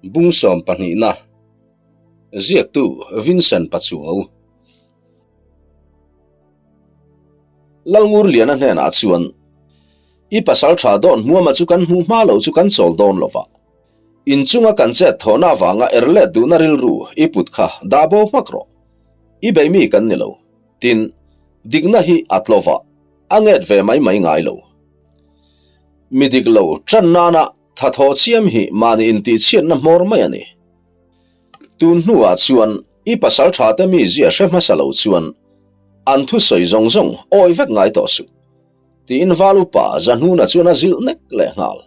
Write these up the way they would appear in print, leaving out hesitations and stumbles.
Bung sawmpahnihna, Ziaktu Vincent Pachuau. Lalngurliana hnenah chuan, I pasal tha dawn hmuama chu kan hmuh hma lo chu kan chawl dawn lo va. In chunga kan chet thawhna avanga er let duhna rilru i put kha dah bo hmak rawh. I bei mi kan ni lo. Tin, dikna hi a tlo va, a nget ve mai mai ngai lo. Mi dik lo tan nana tha thaw chiam hi mahni intihchhiatna hmawr mai a ni. Tun hnuah chuan i pasal tha te mi zia hre hmasa lo chuan an thusawi zawng zawng awi vek ngai tawh suh, tiin val upa Zahnuna chuan a zilh nek leh nghal.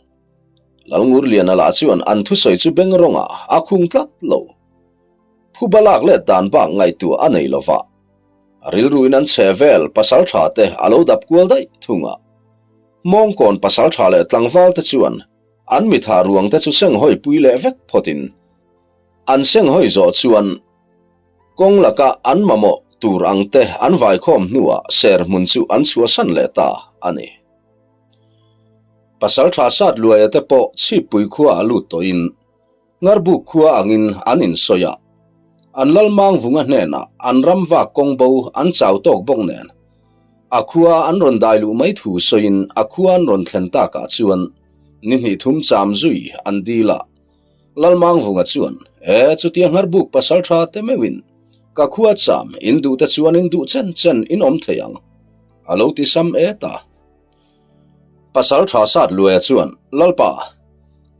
Lalngurliana lah chuan an thusawi chu beng rawngah a khung tlat lo. Phuba lak let dan bak ngaihtuah a nei lova, a rilruin an chhe vel pasal tha te a lo dap kual daih thung a. Mawngkawn pasal tha leh tlangval te chuan an mitha ruang te chu senghawi pui leh vek phawtin an senghawi zawh chuan kawng laka an mamawh tur ang te an vaikhawm hnuah ser hmun chu an chhuahsan leh ta a ni. Pasal tha sat luaia te pawh chhippui khua a lut tawhin Ngarbuk khua angin an insawi a, an Lalmangvunga hnenah an ram vak kawng bo an chau tawk bawk nen a khua an rawn dai luh mai thu sawiin a khua an rawn thlen takah chuan ni hnih thum cham zui an dil a. Lalmangvunga chuan, E, chutia Ngarbuk pasal tha te meuhin ka khua cham in duh te chuan in duh chen chen in awm thei ang, a lo ti sam et a. Pasal tha sat luaia chuan, Lalpa,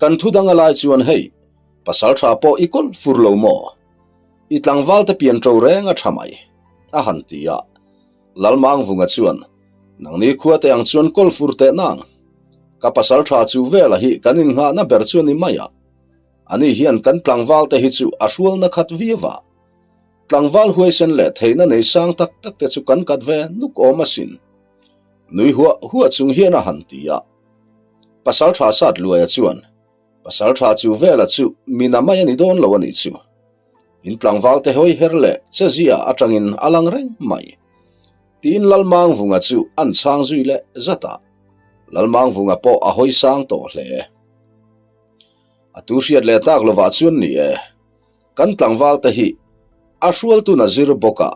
kan thu dang a lai chuan hei, pasal tha pawh i kawlh fur lo maw? I tlangval te pian ṭo reng a ṭha mai, a han ti a. Lalmangvunga chuan, Nangni khua te ang chuan kawlh fur teh nang. Ka pasal tha chu vela hi kan innghahna ber chu a ni mai a. Ani hian kan tlangval te hi chu a hrualna khat viau a. Tlangval huaisen leh theihna nei sang tak tak te chu kan kat ve nuk awm asin. Nui huah huah chung hian a han ti a. Pasal tha sat luaia chuan, Pasal tha chu vela chu mina mai a ni dawn lo a nih chu. In tlangval te hawi her leh che zia atangin a lang reng mai. Tiin Lalmangvunga chu an chhang zui leh zat a. Lalmangvunga pawh a hawi sang tawh hle. A tu hriat leh tak lovah chuan ni e. Kan tlangval te hi a hrualtun a zir bawk a,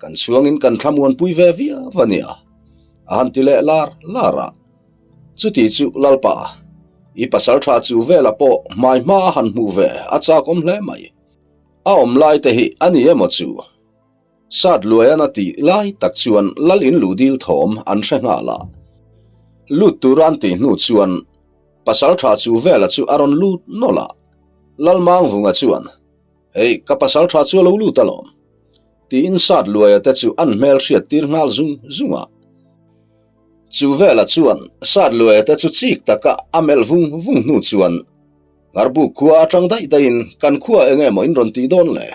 kan chhuangin kan thlamuanpui ve viau a nia, a han ti leh lar lar a. Chuti chu Lalpa, i pasal tha chu vela pawh hmai hma a han hmuh ve a chakawm hle mai. A awm lai te hi a ni emaw chu? Sat luaian a tih lai tak chuan Lal in luh dil thawm an hre nghal a. Lut tura an tih hnu chuan pasal tha chu vela chu a rawn lut nawlh a. Lalmangvunga chuan, Hei, ka pasal tha chu a lo lut alawm, tiin Sat luaia te chu an hmel hriat tir nghal zung zung a. Chu vela chuan Sat luaia te chu chik taka a melh vung vung hnu chuan, Ngarbuk khua atang daih daihin kan khua eng emaw in rawn tih dawn le?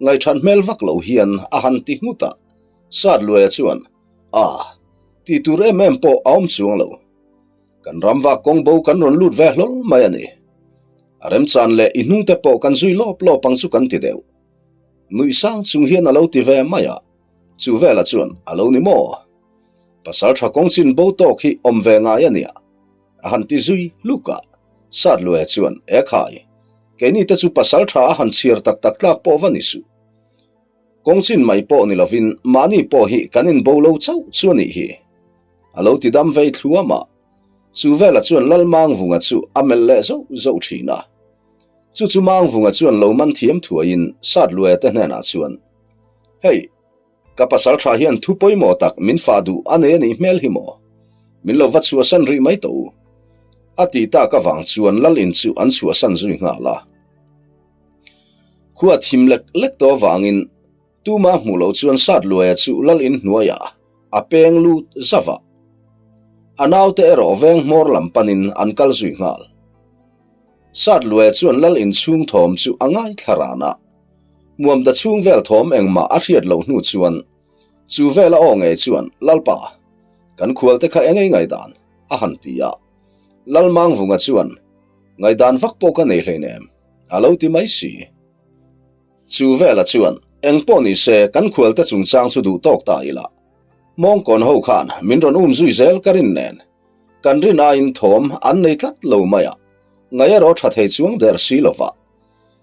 Ngaihṭhat hmel vak lo hian a han ti nghut a. Sat luaia chuan, A, tih tur em em pawh a awm chuang lo. Kan ram vak kawng bo kan rawn lut ve hlawl mai a ni. A remchan leh i hnungte pawh kan zui lawp lawp ang chu kan ti deuh. Nuih sang chung hian a lo ti ve mai a, chu vela chuan a lo ni maw? Pasal tha kawng chin bo tawk hi awm ve ngai a nia, a han ti zui hluk a. Satlue chuan, E khai, keini te chu pasal tha a han chhiar tak tak tlak pawh va ni suh. Kawng chin mai pawh ni lovin mahni pawh hi kan inbo lo chauh chu a nih hi. A lo ti dam vei thluam a, chu vela chuan Lalmangvunga chu a melh leh zauh zauh thin a. Chu chu Mangvunga chuan lo man thiam thuaiin Satluaia te hnenah chuan, Hei, ka pasal tha hian thu pawimawh tak min fah duh a nei a nih hmel hi maw? Min lo va chhuahsan rih mai tawh u. A tih tak avang chuan Lal in chu an chhuahsan zui nghal a. Khua thim lek lek tawh avangin Tuma hmuh loh chuan Satluaia chu lal in hnuaiah a peng lut zauh a. A naute erawh veng hmawr lam panin an kal zui nghal. Satluaia chuan lal in chhung thawm chu a ngaithla ran a. Muamda chhung vel thawm engmah a hriat loh hnu chuan chu vela aw ngei chuan, Lalpa, kan khualte kha engei ngaihdan? a han ti a. Lalmangvunga chuan, Ngaihdan vak pawh ka nei hleinem, a lo ti mai si. Chu vela chuan, Eng pawh ni se, kan khualte chungchang chu duh tawk ta ila. Mawngkawn ho khan min rawn um zui zel ka rin nen. Kan rin aiin thawm an nei tlat lo mai a, ngaih erawh tha thei chuang der si lova.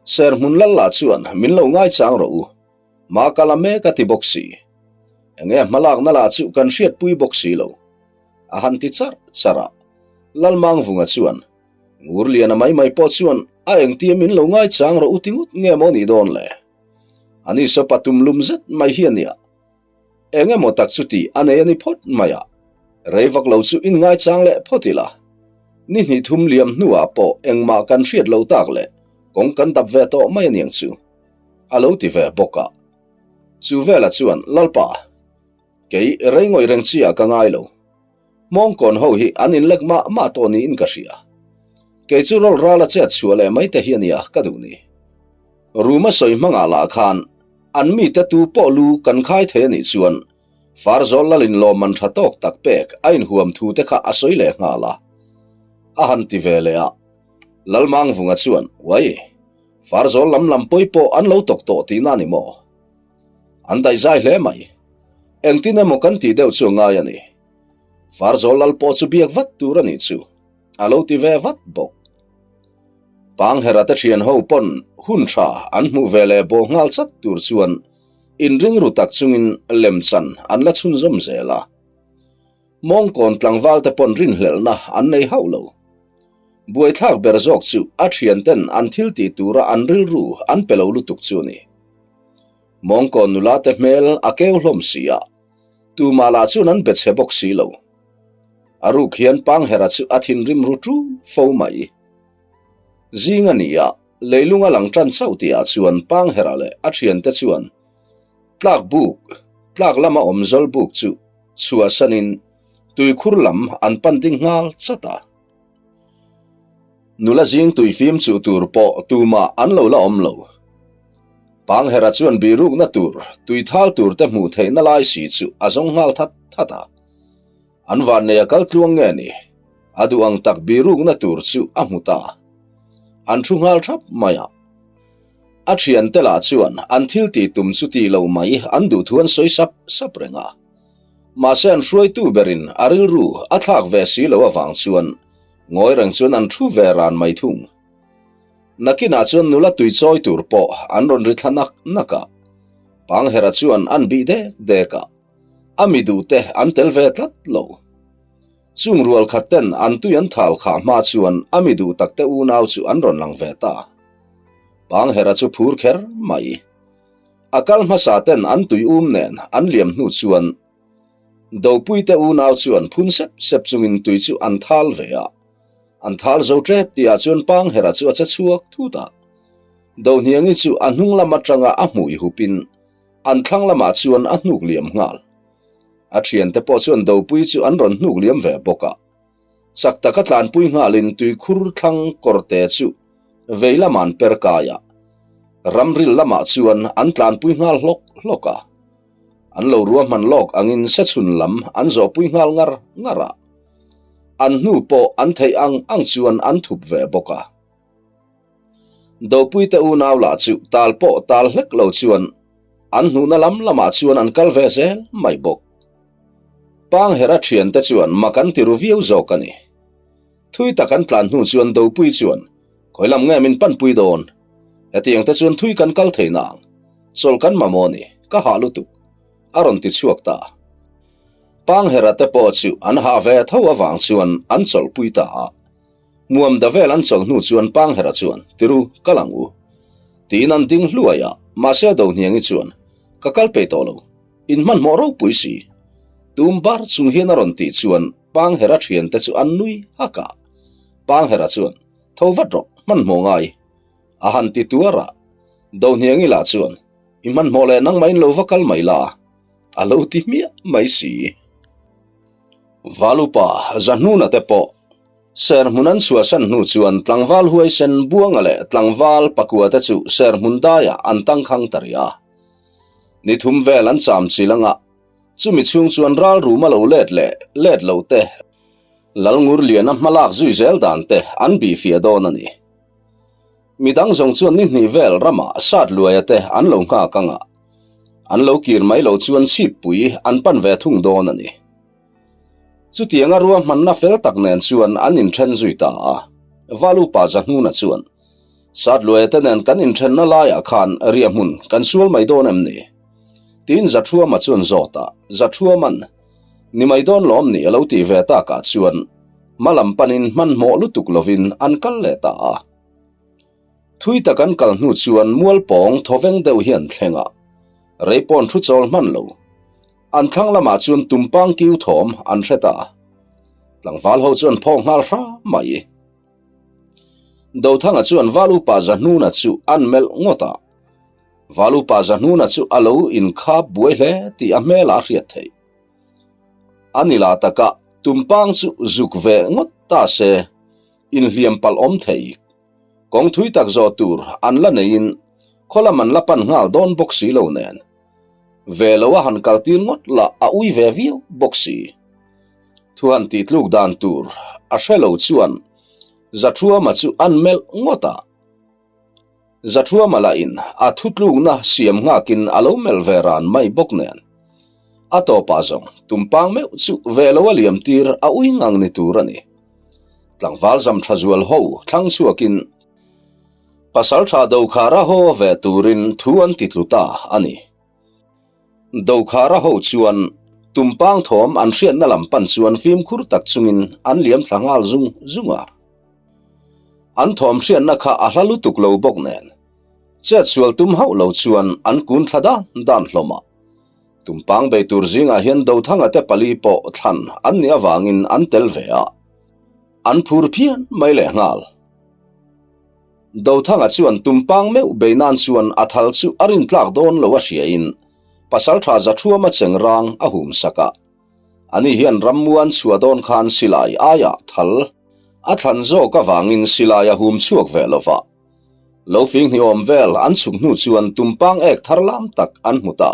Serhmun lal lah chuan min lo ngaichang rawh u, hma ka la mek a ti bawk si. Enge hmalakna lah chu kan hriatpui bawk si lo. A han ti charh charh a, Lalmangvunga chuan, Ngurliana mai mai pawh chuan a engtia min lo ngaichang rawh u ti ngawt nge maw nih dawn le? Ani saw patum lum zet mai hi a nia. Eng emaw tak chu tih a nei a ni phawt mai a, rei vak lo chu inngaichang leh phawt ila. Ni hnih thum liam hnuah pawh engmah kan hriat lo tak leh kawng kan dap ve tawh mai aniang chu, a lo ti ve bawk a. Chu velah chuan Lalpa, kei rei ngawih reng chi ah ka ngai lo. Hmawngkawn ho hi an inlek mah mah tawh niin ka hria. Kei chu rawl ral a chet chhuah leh mai te hi a nia ka duh ni. Ruma sawi hmangah lah khan an mite tu pawh lu kan khai thei a nih chuan Farzawl lalin lawmman tha tawk tak pek a inhuam thu te kha a sawi leh nghal a. A han ti ve leh a. Lalmangvunga chuan, Uai, Farzawl lam lam pawi pawh an lo tawk tawh tihna a ni maw? An daihzai hle mai. Engtin emaw kan tih deuh chu a ngai a ni. Farzawl lal pawh chu biak vat tur a nih chu, a lo ti ve vat bawk. Panghera te thian ho pawn hun tha an hmuh ve leh bawh nghal chat tur chuan inring ru tak chungin lemchan an la chhunzawm zel a. Mawngkawn tlangval te pawn rinhlelhna an nei hauh lo. Buaithlak ber zawk chu a thianten an thil tih tura an rilru an pe lo lutuk chu a ni. Mawngkawn nula te hmel a keu hlawm si a, tumah lah chuan an be chhe bawk si lo. A ruk hian Panghera chu a thinrim ru ṭun fo mai. Zing a ni a, leilung a lang ṭan chauh tihah chuan Panghera leh a ṭhiante chuan tlak buk, tlak lama awm zawl buk chu chhuahsanin tuikhur lam an pan ding nghal chat a. Nula zing tuifim chuh tur pawh tumah an lo la awm lo. Panghera chuan birukna tur, tuithal tur te hmuh theihna lai si chu a zawng nghal that that a. An vannei a kal tluang nge ni? A duh ang tak birukna tur chu a hmu ta. An thu nghal thap mai a. A thiante lah chuan an thil tih tum chu ti lo mai an duh thu an sawi sap sap reng a. Mahse an hruaitu berin a rilru a thlak ve si lo avang chuan ngawi reng chuan an thu ve ran mai thung. Nakinah chuan nula tui chawi tur pawh an rawn ri thla nak nak a. Panghera chuan an bih dek dek a. A mi duhte an tel ve tlat lo. Chung rual khat ten an tui an thal khah hma chuan a mi duh takte unau chu an rawn lang ve ta. Panghera chu phur kher mai. A kal hmasa ten an tui um nen an liam hnu chuan Dopuite unau chuan phun sep sep chungin tui chu an thal ve a. An thal zo tep tihah chuan Panghera chu a che chhuak thut a. Dohniangi chu a hnung lam atanga a hmui hupin an thlang lamah chuan a hnuk liam nghal. A thiante pawh chuan Dopui chu an rawn hnuk liam ve bawk a. Chak taka tlanpui nghalin tuikhur thlang kawrte chu vei lamah an per kai a, ramril lamah chuan an tlanpui nghal hlawk hlawk a. An lo ruahman lawk angin sechhun lam an zawhpui nghal ngar ngar a. An hnu pawh an theih ang ang chuan an thup ve bawk a. Dopuite unau lah chu tal pawh tal hlek lo chuan an hnuhna lam lamah chuan an kal ve zel mai bawk. Panghera thiante chuan mak an ti ru viau zawk a ni. Thui tak an tlan hnu chuan Dopui chuan, Khawi lam nge min panpui dawn? Hetiang te chuan thui kan kal thei nang. Chawlh kan mamawh a ni, ka hah lutuk, a rawn ti chhuak ta. Panghera te pawh chu an hah ve tho avang chuan an chawlhpui ta a. Muam da vel an chawlh hnu chuan Panghera chuan, Tiru, kal ang u. Tiin an ding hluai a, mahse Dohniangi chuan, Ka kal peih tawh lo. In hmanhmawh ropui si. Tum bar chung hian a rawn tih chuan Panghera thiante chu an nui hak a. Panghera chuan, Tho vat rawh, hmanhmawh ngai. A han ti tuar a. Dohniangi lah chuan, I hmanhmawh leh nangmah in lo va kal mai la. A lo ti hmiah mai si. Valupa Zahnuna te pawh Serhmun an chhuahsan hnu chuan tlangval huaisen Buanga leh tlangval Pakua te chu Serhmun daiah an tangkhang ta rih a. Ni thum vel an cham chil anga, chumi chhung chuan ral rum a lo let leh let lo te, Lalngurliana hmalak zui zel dan te an bihfiah dawn a ni. Midang zawng chuan ni hnih vel ramah sat luaia te an lo nghak anga, an lo kir mai lo chuan chhippui an pan ve thung dawn a ni. Chutianga ruahmanna fel tak nen chuan an inthen zui ta a, Valupa Zahnuna chuan. Satluaia te nen kan inthenna laiah khan riahhmun kan sual mai dawn em ni? Tiin Zathuama chuan zawt a, Zathuama'n, Ni mai dawn lawm ni a lo tih ve takah chuan hma lam panin hmanhmawh lutuk lovin an kal leh ta a. Thui tak an kal hnu chuan mual pawng thawveng deuh hi an thleng a, rei pawn thu chawl hman lo. An thlang lamah chuan tumpang kiu thawm an hre ta a. Tlangval ho chuan phawk nghal hra mai. Dothanga chuan Val upa Zahnuna chu an melh ngawt a. Val upa Zahnuna chu a lo inkhap buai hle tih a hmelah a hriat theih. A ni lah taka tumpang chu zuk ve ngawt ta se, inhliam palh awm thei. Kawng thui tak zawh tur an la neiin khaw lam an la pan nghal dawn bawk si lo nen. Ve lo a han kal tir ngawt lah a ui ve viau bawk si. Thu han tih tluk dan tur a hre lo chuan Zathuama chu an melh ngawt a. Zathuama lahin a thutlukna siam nghakin a lo melh ve ran mai bawk nen. A tawpah zawng tumpang meuh chu ve lo a liam tir a ui ngang ni tur a ni. Tlangval zam tha zual ho thlang chhuakin pasal tha Dokhara haw ve turin thu an ti tlu ta a ni. Dokhara ho chuan tumpang thawm an hriatna lam pan chuan fimkhur tak chungin an liam thla nghal zung zung a. An thawm hriatna kha a hla lutuk lo bawk nen chet sual tum hauh lo chuan an kun thla dan dan hlawm a. Tumpang bei tur zingah hian Dothanga te pali pawh thlan an nih avangin an tel ve a, an phur phian mai leh nghal. Dothanga chuan tumpang meuh bei nan chuan a thal chu a rintlak dawn lo a hriain Pasaltha Zathuama chengrang a hum sak a. Ani hian rammuan chhuah dawn khan silai aiah thal a thlan zawk avangin silai a hum chhuak ve lo va. Lo fing hnih awm vel an chhuk hnu chuan tumpang ek thar lam tak an hmu ta.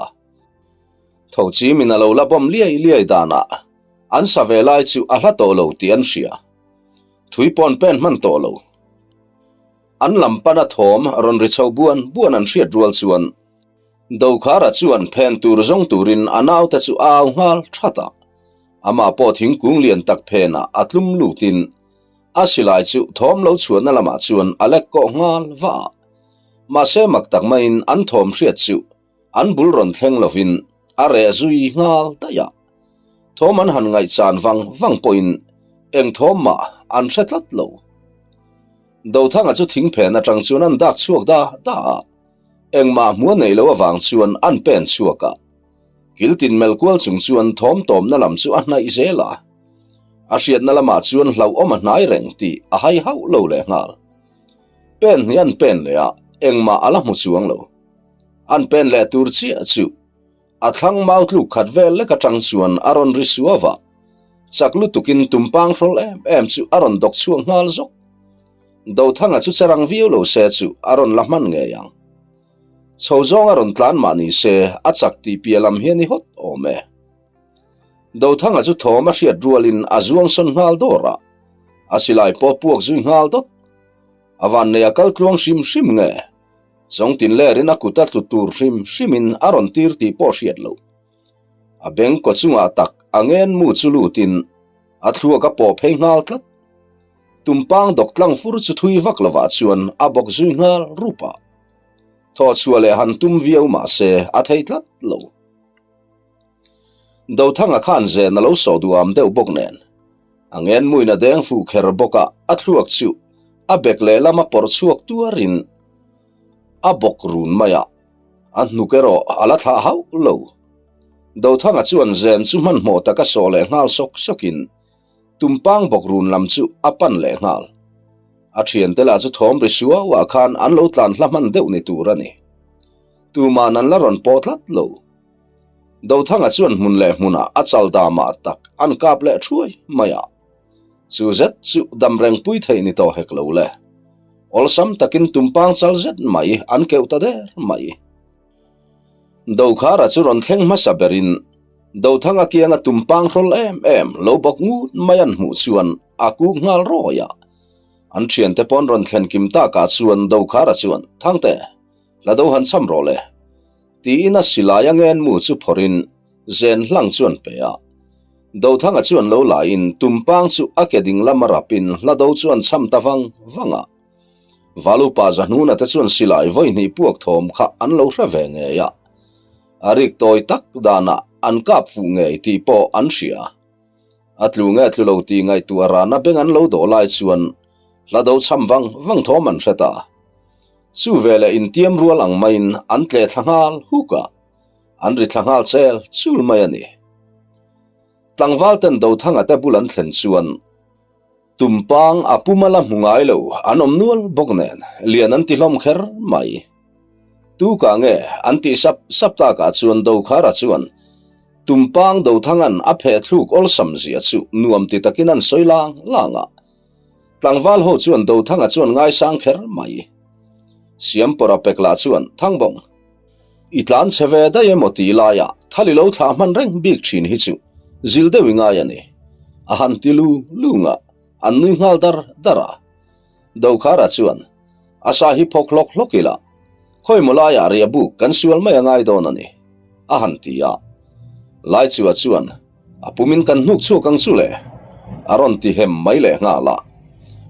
Tho chimin a lo la bawm liai liai danah an sa ve lai chu a hla tawh lo tih an hria. Thui pawn pen hman tawh lo. An lam pana thawm rawn ri chho buan buan an hriat rual chuan Dokhara chuan phen tur zawng turin a naute chu a au nghal that a. Amah pawh thingkung lian tak phenah a tlum lutin A silai chu thawm lo chhuahna lamah chuan a lek kawh nghal va a. Mahse mak tak maiin an thawm hriat chu an bul rawn thleng lovin a reh zui nghal daih a. Thawm an han ngaihchan vang vang pawhin eng thawm mah an hre tlat lo. Dothanga chu thingphen atang chuan an dak chhuak da da a. Engmah hmuh a neih loh avang chuan an pen chhuak a. Kiltin melh kual chung chuan thawm tawmna lam chu a hnaih zel a. A hriatna lamah chuan hlauhawm a hnai reng tih a hai hauh lo leh nghal. Pen hnih an pen leh a, engmah a la hmu chuang lo. An pen leh tur chiah chu a thlang mau tluk khat vel lek atang chuan a rawn ri suau a. Chak lutukin tumpang hrawl em em chu a rawn dawk chhuak nghal zawk. Dothanga chu charang viau lo se chu a rawn la hman ngei ang. Chho zawng a rawn tlan mah ni se a chak tih piah lam hi a ni hawt awm e. Dothanga chu thawm a hriat rualin a zuang sawn nghal dawr a, a silai pawh puak zui nghal dawt. A vannei a kal tluang hrim hrim nge? Chawngtin lerin a kut a tlu tur hrim hrimin a rawn tir tih pawh hriat loh. A beng kaw chungah tak a ngen mu chu lutin a thluak a pawh phei nghal tlat. Tumpang dawk tlang fur chu thui vak lovah chuan a bawk zui nghal rup a. Thaw chhuah leh han tum viau mah se a thei tlat lo. Dothanga khan zen a lo sawh duham deuh bawk nen, a ngen muin a deng fuh kher bawk a, a thluak chu a bek lehlam a pawrh chhuak tuarin a bawk run mai a, a hnuk erawh a la thlah hauh lo. Dothanga chuan zen chu hmanhmawh taka sawh leh nghal sawk sawkin Tumpang bawk run lam chu a pan leh nghal. A thiante lah chu thawm ri suauah khan an lo tlan hla hman deuh ni tur a ni. Tuman an la rawn pawh tlat lo. Dothanga chuan hmun leh hmunah a chal damah tak an kap leh thuai mai a. Chu zet chu dam reng pui theih ni tawh hek lo le. Awlsam takin tumpang chal zet mai an keuh ta der mai. Dokhara chu rawn thleng hmasa berin Dothanga kianga tumpang hrawl em em lo bawk ngut mai an hmuh chuan a kuk nghal rawi a. An thiante pawn rawn thlen kim takah chuan Dokhara chuan, Thangte, la do han cham rawh le. Tiin a silai a ngen mu chu phawrhin zen hlang chuan pe a. Dothanga chuan lo laiin tumpang chu a ke ding lama rapin hla do chuan cham ta vang vang a. Valupa Zahnuna te chuan silai vawi hnih puak thawm kha an lo hre ve ngei a, a rik tawi tak danah an kap fuh ngei tih pawh an hria. A tlu nge tlu lo tih ngaihtuah rana beng an lo dawh lai chuan hla do cham vang vang thawm an hre ta. Chu veleh intiam rual ang maiin an tle thla nghal huk a, an ri thla nghal chel chul mai a ni. Tlangval ten Dothanga te bul an thlen chuan Tumpang a puma la hmu ngai lo an awm nual bawk nen lian an ti hlawm kher mai. Tuka nge an tih sap sap takah chuan Dokhara chuan Tumpang Dothangan a pheh thluk awlsam zia chu nuam ti takin an sawi lang lang a. Tlangval ho chuan Dothanga chuan ngaisang kher mai. Siampawra pek lah chuan Thangbawng I tlan chhe ve daih emaw tih laiah thal i lo thlah hman reng bik thin hi chu zil deuh i ngai a ni. A han ti lu lung a, an nui nghal dar dar a. Dokhara chuan, A sa hi phawk hlawk hlawk ila, khawi maw laiah riah buk kan sual mai a ngai dawn a ni, a han ti a. Laichua chuan, A pumin kan hnuk chhuak ang chu le, a rawn ti hem mai leh nghal a.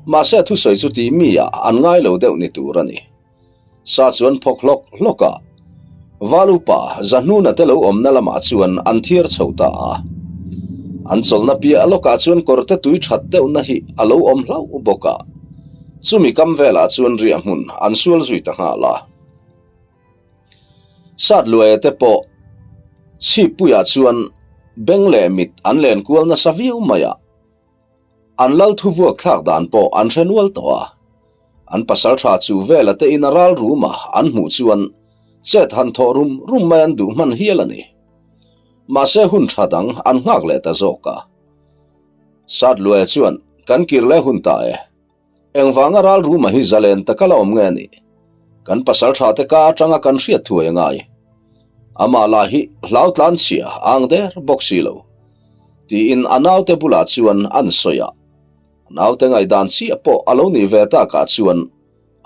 Mahse a thusawi chu tih mi ah an ngai lo deuh ni tur a ni. Sa chuan phawk hlawk hlawk a, Val upa Zahnuna te lo awmna lamah chuan an thiar chho ta a. An chawlhna piah lawkah chuan kawrte tui that deuhna hi a lo awm hlauh bawk a, chumi kam velah chuan riah hmun an sual zui ta nghal a. Sat Luaia te pawh chhippuiah chuan beng leh mit an len kual nasa viau mai a. An lal thu vuak thlak dan pawh an hre nual tawh a, an pasal tha chu vela te in a ral rum a an hmuh chuan chet han thawh rum rum mai an duh hman hial a ni. Mahse hun tha dang an nghak leh ta zawk a. Satluaia chuan, Kan kir leh hun ta e. Engvanga ral ruma hi zalen taka la awm nge ni? Kan pasal tha te ka atanga kan hriat thuai a ngai. Amah lah hi hlau tlan chhia a ang der bawk si lo. Tiin a naute bulah chuan an sawi a. A naute ngaihdan chiah pawh a lo nih ve takah chuan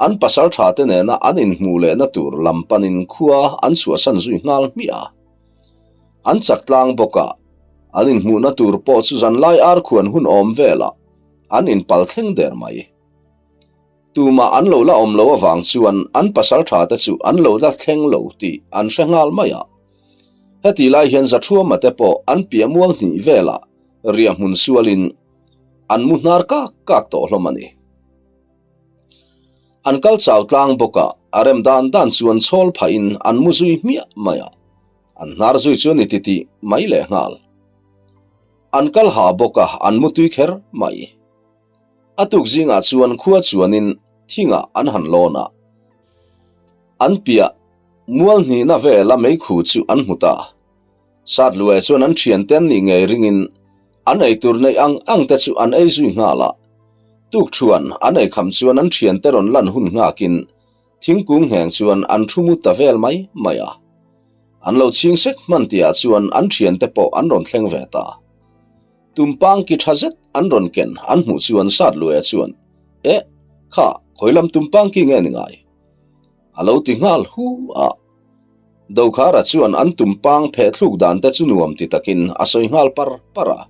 an pasal tha te nena an inhmuh lehna tur lam panin khua an chhuahsan zui nghal hmiah a. An chak tlang bawk a, an inhmuhna tur pawh chu zanlai arkhuan hun awm velah an inpal thleng der mai. Tumah an lo la awm lo avang chuan an pasal tha te chu an lo la thleng lo tih an hre nghal mai a. Hetih lai hian Zathuama te pawh an piah mual hnih velah riah hmun sualin an mu hnar kak kak tawh hlawm a ni. An kal chau tlang bawk a, a rem dan dan chuan chhawl phahin an mu zui hmiah mai a, an hnar zui chu a ni titih mai lehnghal. An kal ha bawk a, an mu tui kher mai. A tuk zingah chuan khua chuanin thingah an han lawn a, an piah mual hnihna vela meikhu chu an hmu ta. Satluaia chuan an thiante an nih ngei ringin an eitur neih ang ang te chu an ei zui nghal a. Tukthuan an eikham chuan an thiante rawn lan hun nghakin Thingkung ngheng chuan an thu mu ta vel mai mai a. An lo chhing sek hman tihah chuan an thiante pawh an rawn thleng ve ta. Tumpang ki tha zet an rawn ken an hmuh chuan Satluaia chuan, Eh, kha, khawi lam tumpang ki nge ni ngai? A lo ti nghal hu a. Dokhara chuan an tumpang pheh thluk dan te chu nuam ti takin a sawi nghal par par a.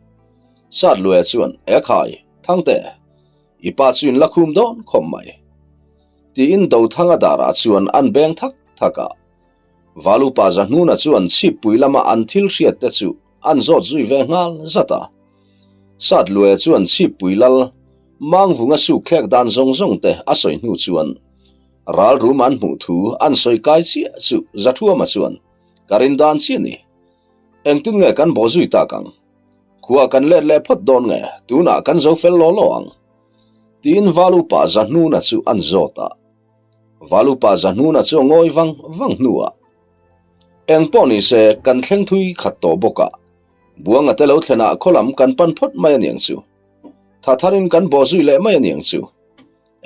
Satluaia chuan, Eh khai, Thangte, i pa chu in la khum dawn khawp mai. Tiin Dothanga darah chuan an beng thak thak a. Valupa Zahnuna chuan chhippui lama an thil hriat te chu an zawt zui ve nghal zat a. Satluaia chuan chhippui lal Mangvunga suk thlek dan zawng zawng te a sawi hnu chuan ralrum an hmuh thu an sawi kai chiah chu Zathuama chuan ka rin dan chiah ni. Engtin nge kan bawh zui tak ang? Khua kan let leh phawt dawn nge tunah kan zo fel law law ang? Tiin Valupa Zahnuna chu an zawt a. Valupa Zahnuna chu a ngawi vang vang hnuah, Eng pawh ni se, kan thleng thui khat tawh bawk a, Buanga te lo thlenah khaw lam kan pan phawt mai a niang chu. Tha tharin kan bawh zui leh mai a niang chu.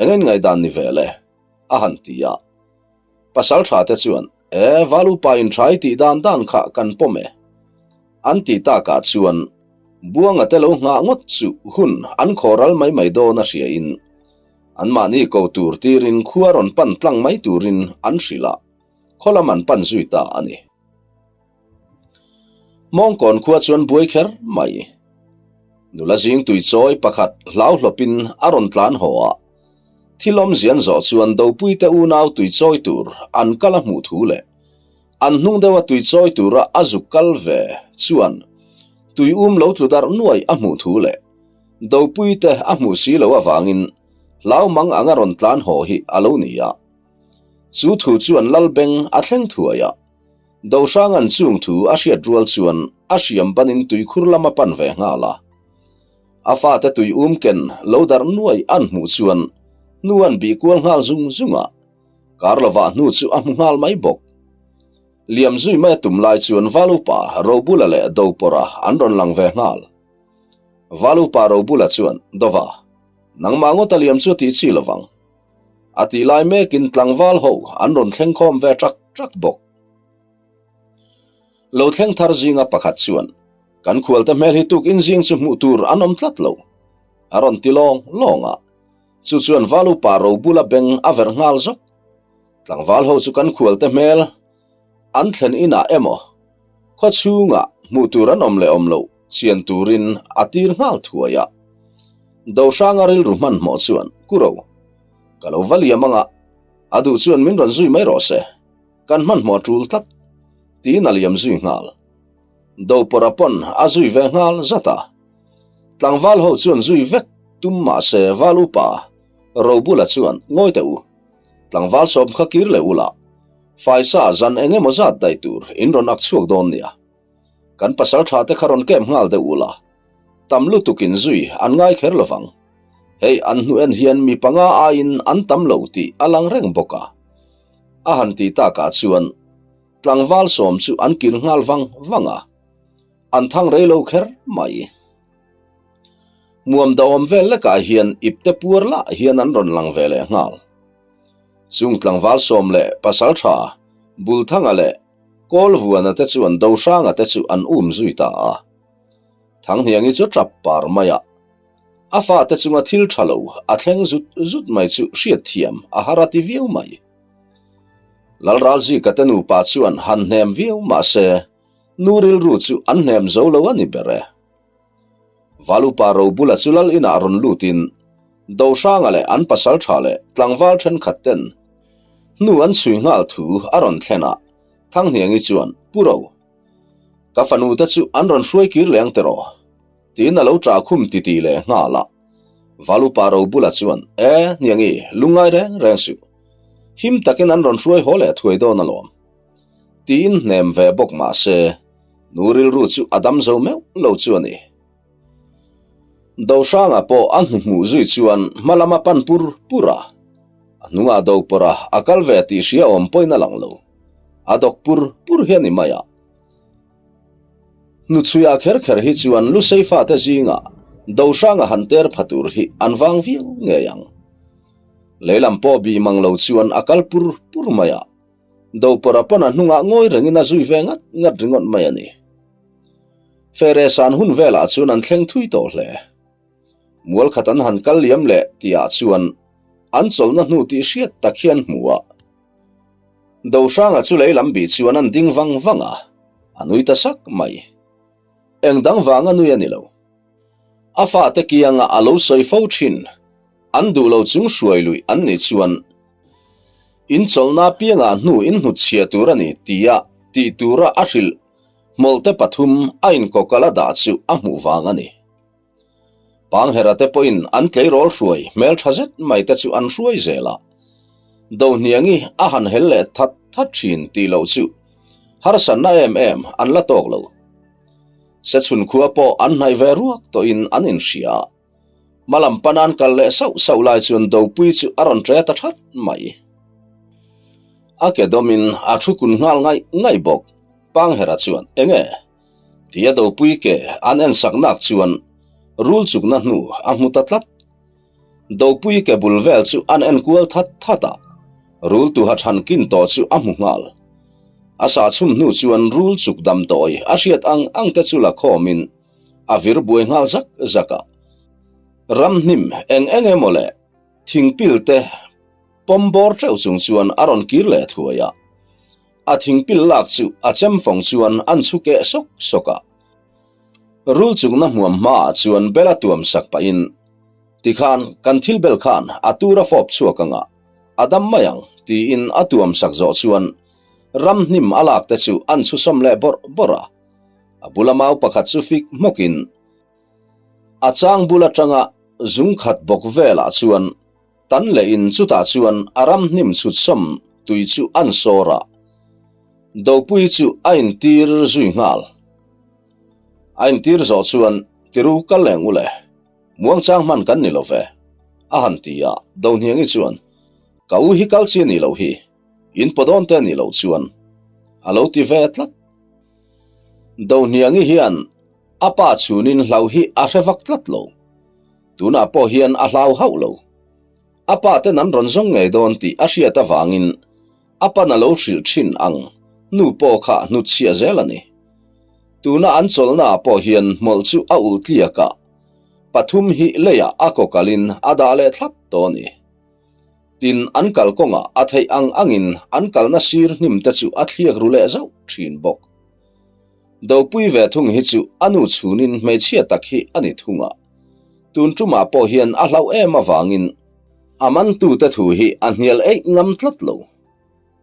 Eng en ngaihdan ni ve le? a han ti a. Pasal tha te chuan, E, Valupa in tha i tih dan dan kha kan pawm e. An tih takah chuan Buanga te lo nghah ngawt chu hun an khaw ral mai mai dawn a hria in anmahni ko tur tirin khua rawn pan tlang mai turin an hrilh a, khaw lam an pan zui ta a ni. Hmawngkawn khua chuan buai kher mai. Nula zing tui chawi pakhat hlau hlawpin a rawn tlan haw a. Thil awmzia an zawh chuan Dopuite unau tui chawi tur an kal a hmuh thu leh an hnung deuha tui chawi tura a zuk kal ve chuan tui um lo tlu darh nuai a hmuh thu leh Dopuite a hmuh si loh avangin hlau mang anga rawn tlan haw hi a lo ni a. Chu thu chuan Lalbeng a thleng thuai a. Dohranga'n chung thu a hriat rual chuan a hriam banin tuikhur lam a pan ve nghal a. A fate tui um ken lo darh nuai an hmuh chuan hnu an bih kual nghal zung zung a, kar lovah hnu chu a hmu nghal mai bawk. Liam zui mai a tum lai chuan Valupa, Robula leh Dopawrha an rawn lang ve nghal. Valupa Robula chuan, Dova, nangmah ngawt a liam chu a tih chi lovang. A tih lai mekin tlangval ho an rawn thleng khawm ve ṭak ṭak bawk. Lo thleng thar zinga pakhat chuan, Kan khualte hmel hi tukin zing chu hmuh tur an awm tlat lo, a rawn ti lawng lawng a. Chu chuan val upa Robula beng a verh nghal zawk. Tlangval ho chu kan khualte hmel an thlen inah emaw khaw chhungah hmuh tur an awm leh awm loh chian turin a tir nghal thuai a. Dohranga rilru hmanhmawh chuan, Kuro, ka lo va liam anga, a duh chuan min rawn zui mai rawh se, kan hmanhmawh a tul tlat, tiin a liam zui nghal. Dopawrha pawn a zui ve nghal zat a. Tlangval ho chuan zui vek tum mah se Val upa Robula chuan, Ngawi teh u, tlangval sawm kha kir leh ula, faisa zan eng emaw zat daih tur in rawn ak chhuak dawn nia. Kan pasal tha te kha rawn kem nghal deuh ula, tam lutuk in zui an ngai kher lovang. Hei an hnu en hian mi panga aiin an tam lo tih a lang reng bawk a. A han ti takah chuan tlangval sawm chu an kir nghal vang vang a, an thang rei lo kher mai. Muam dawm vel lekah hian ipte puar lah hian an rawn lang ve leh nghal. Chung tlangval sawm leh pasal tha Bulthanga leh Kawlvuana te chuan Dohranga te chu an um zui ta a. Thanghniangi chu tap par mai a, a fate chunga thil tha lo a thleng zut zut mai chu hriatthiam a har a ti viau mai. Lalralzika te nupa chuan han hnem viau mah se nu rilru chu an hnem zo lo a ni ber e. Valupa Robula chu lal inah rawn lutin Dohranga leh an pasal tha leh tlangval thenkhat ten hnu an chhui nghal thu a rawn thlen a, Thanghniangi chuan, Pu Ro, ka fanu te chu an rawn hruai kir leng tiraw? tiin a lo ṭah khum titih leh nghal a. Valupa Robula chuan, E, Hniangi, lungngai reng reng suh. Him takin an rawn hruai haw leh thuai dawn alawm. Tiin hnem ve bawk mah se, nu rilru chu a dam zo meuh lo chu a ni. Dohranga pawh a hnuhmuh zui chuan hma lama pan pur pur a, a hnungah do pawrh a, a kal ve tih hria awm pawhin a lang lo. A dawk pur pur hi a ni mai a. Hnuchhuiah kher kher hi chuan Lusei fate zingah Dohranga han ter pha tur hi an vang viau ngei ang. Leilam pawh bih mang lo chuan a kal pur pur mai a. Dopawrha pawn a hnungah ngawi rengin a zui ve ngat ngat ringawt mai a ni. Fere san hun velah chuan an thleng thui tawh hle. Mual khat an han kal liam leh tihah chuan an chawlhna hnu tih hriat tak hian hmu a. Dohranga chu lei lam bih chuan an ding vang vang a, a nui ta sak mai. Eng dang vanga nui a ni lo. A fate kianga a lo sawi fo thin. An duh lo chung hruai luih an nih chuan in chawlhna piangah hnu in hnutchhiah tur a ni tia tih tura a hrilh hmawlhte pathum a inkawkal a dah chu a hmuh vang a ni. Panghera te pawhin an tleirawl hruai hmeltha zet mai te chu an hruai zel a, Dohniangi a han hel leh that that thin tih loh chu harsatna em em an la tawk lo. Sechhun khua pawh an hnaih ve ruak tawhin an inhria a. Hmalam panan kal leh sauh sauh lai chuan Dopui chu a rawn ṭe ta ṭhat mai. A ke dawmin a thu kun nghal ngaih ngaih bawk. Panghera chuan, Enge? Tia Dopui ke an en sak nak chuan rul chukna hnu a hmu ta tlat. Dopui ke bul vel chu an en kual that that a, rul tuha ṭhan kin tawh chu a hmu nghal. A sah chhum hnu chuan rul chuk damdawi a hriat ang ang te chu la khawmin, a vir buai nghal zak zak a. Ramhnim eng eng emaw leh thingpil te pawm bawr teuh chung chuan a rawn kir leh thuai a. A thingpil lak chu a chem fawng chuan an chhu keh sawk sawk a. Rul chukna hmuam hmaah chuan bel a tuam sak pahin. Tikhan kan thil bel khan a tur a fawp chhuak ang a, a dam mai ang, tiin a tuam sak zawh chuan ramhnim a lak te chu an chhusawm leh bawrh bawrh a. A bula mau pakhat chu fik hmawkin a chang bul atanga zung khat bawk velah chuan tan lehin chutah chuan a ramhnim chhutsawm tui chu an sawr a, Dopui chu a intir zui nghal. A intir zawh chuan Tiru kal leng ule, muangchang hman kan ni lo ve, a han ti a, Dohniangi chuan, Ka u hi kal chi a nih loh hi, in paw dawn te a nih loh chuan, a lo ti ve tlat. Dohniangi hian a pa chhunin hlau hi a hre vak tlat lo. Tunah pawh hian a hlau hauh lo. A pa ten an rawn zawng ngei dawn tih a hriat avangin a pan a lo hrilh thin ang nu pawh kha hnutchhiah zel a ni. Tuna an chawlhnaah pawh hian hmawlh chu a ulh tliak a, pathum hi leiah a kaw kalin a dah leh thlap tawh a ni. Tin, an kal kawngah a theih ang angin an kalna sir hnim te chu a thliak ru leh zauh thin bawk. Dopui ve thung hi chu a nu chhunin hmeichhia tak hi a ni thung a, tun tumah pawh hian a hlauh em avangin a mantute thu hi a hnial eih ngam tlat lo.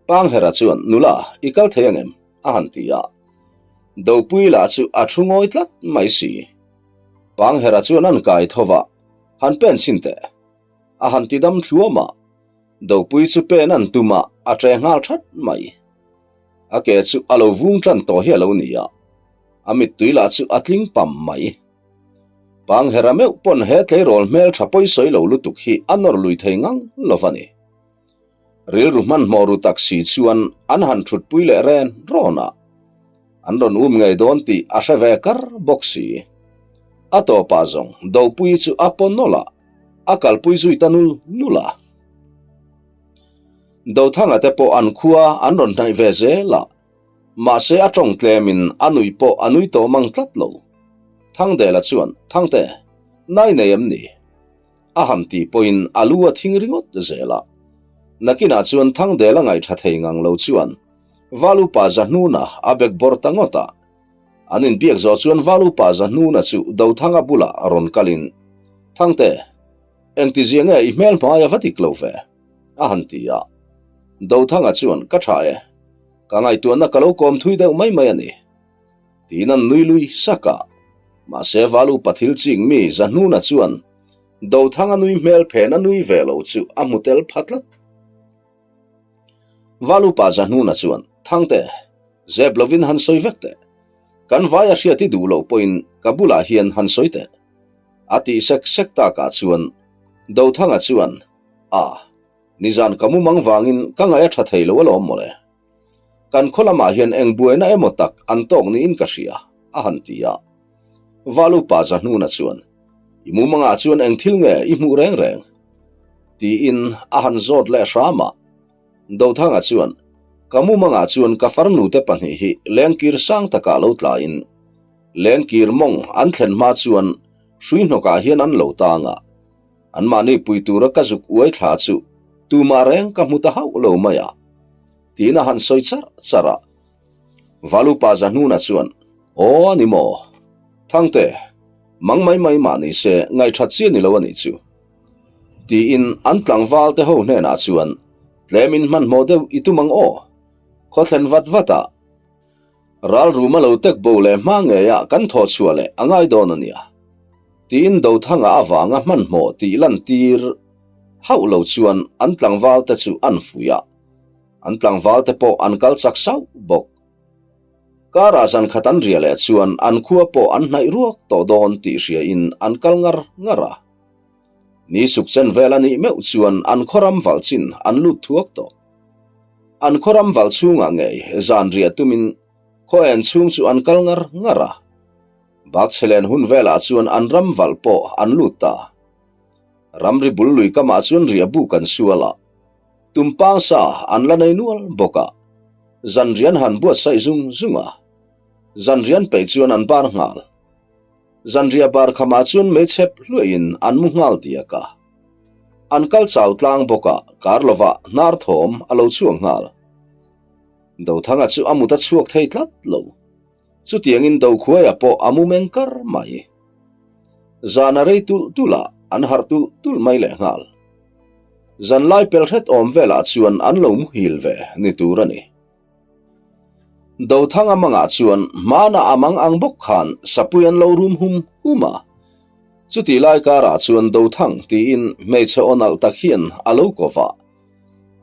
Panghera chuan, Nula, i kal thei angem? a han ti a. Dopui lah chu a thu ngawi tlat mai si. Panghera chuan an kai tho va, Han pen chhin teh. A han ti dam thluam a. Dopui chu pen an tum a, a ṭe nghal that mai. A ke chu a lo vung tan tawh hi a lo ni a, a mittui lah chu a tling pam mai. Panghera meuh pawn he tleirawl hmel tha pawi sawi lo lutuk hi a nawr lui thei ngang lo va ni. Rilru hmanhmawh ru tak si chuan an han thutpui leh ren rawn a, an rawn um ngei dawn tih a hre ve kar bawk si. A tawpah zawng Dopui chu a paw nawlh a, a kalpui zui ta nul nul a. Dothanga te pawh an khua an rawn hnaih ve zel a, mahse a tawng tlemin a nui pawh a nui tawh mang tlat lo. Thangdela chuan, Thangte, nai nei em ni? A han tih pawhin a lu a thing ringawt zel a. Nakinah chuan Thangdela ngaihṭha thei ngang lo chuan Valupa Zahnuna a bek bawr ta ngawt a. An inbiak zawh chuan Valupa Zahnuna chu Dothanga bulah rawn kalin, Thangte, engtizia nge i hmel hmai a va dik lo ve? a han ti a. Dothanga chuan, Ka tha e, ka ngaihtuahna ka lo kawm thui deuh mai mai a ni. Tiin an nui lui sak a. Mahse Valu pathil ching mi Zahnuna chuan Dothanga nui hmel phen a nui ve lo chu a hmu tel pha tlat. Valu pa Zahnuna chuan, Thangte, zep lovin han sawi vek teh. Kan vai a hriat i duh loh pawhin ka bulah hian han sawi teh. A tih sek sek takah chuan Dothanga chuan, A, nizan ka mumang vangin ka ngaih a tha thei lo alawm mawle. Kan khaw lamah hian eng buaina emaw tak an tawk niin ka hria, a han ti a. Valupa Zahnuna chuan, I mumangah chuan eng thil nge i hmuh reng reng? tiin a han zawt leh hram a. Dothanga chuan, Ka mumangah chuan ka farnute pahnih hi lengkir sang takah lo tlain, lengkir mawng an thlen hma chuan hrui hnawkah hian an lo tang a. Anmahni pui tura ka zuk uai thla chu tumah reng ka hmu ta hauh lo mai a, tiin a han sawi charh charh a. Valupa Zahnuna chuan, Aw a ni maw? Thangte, mang mai mai mah ni se ngaihṭhat chi a ni lo a nih chu. Tiin an tlangval te ho hnenah chuan, Tlemin hmanhmawh deuh i tum ang aw? Khaw thlen vat vat a. Ral rum a lo tek bo leh hma ngeia kan thawh chhuah leh a ngai dawn a nia. Tiin Dothanga avanga hmanhmawh tih lantir hauh lo chuan an tlangval te chu an fuih a, an tlangval te pawh an kal chak sauh bawk. Karah zan khat an riah leh chuan an khua pawh an hnaih ruak tawh dawn tih hriain an kal ngar ngar a. Ni suk chen vel a nih meuh chuan an khaw ram valh chin an lut thuak tawh. An khaw ram valh chhungah ngei zan riah tumin khaw en chhung chu an kal ngar ngar a. Bakchhelen hun velah chuan an ram valh pawh an lut ta. Ramri bul lui kamah chuan riah buk an sual a, tumpang sa an la nei nual bawk a, zanrian han buatsaih zung zung a, zanrian peih chuan an bar nghal. Zanriah bar khamah chuan meichhep hluaihin an mu nghal diak a. An kal chau tlang bawk a, kar lovah hnar thawm a lo chhuak nghal. Dothanga chu a mut a chhuak thei tlat lo. Chutiangin Dokhuaia pawh a mu meng kar mai. Zan a rei tulh tulh a. An harh tulh tulh mai lehnghal. Zanlai pel hret awm velah chuan an lo muhil ve ni tur a ni. Dothanga mangah chuan hmana a mang ang bawk khan sapui an lo rum hum hum a. Chutih lai karah chuan Dothang tiin hmeichhe aw nalh tak hian a lo ko va.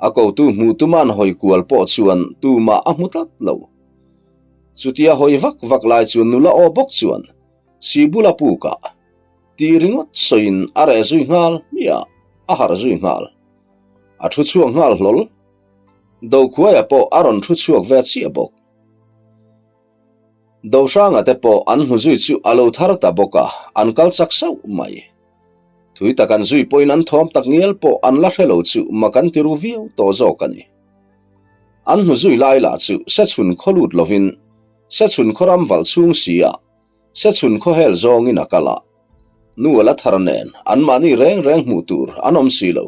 A kotu hmuh tuman hawi kual pawh chuan tumah a hmu tlat lo. Chutia hawi vak vak lai chuan nula aw bawk chuan Sibula pukah tih ringawt sawiin a reh zui nghal hmiah a harh zui nghal. A thu chhuak nghal hlawl. Dokhuaia pawh a rawn thu chhuak ve chiah bawk. Dohranga te pawh an hmu zui chu a lo thar ta bawk a, an kal chak sauh mai. Thui tak an zui pawhin an thawm tak ngial pawh an la hre lo chu mak an ti ru viau tawh zawk a ni. An hmu zui lai lah chu Sechhun khaw lut lovin Sechhun khaw ram valh chhung si ah Sechhun khaw hel zawngin a kal a, nu a la thar nen anmahni reng reng hmuh tur an awm si lo.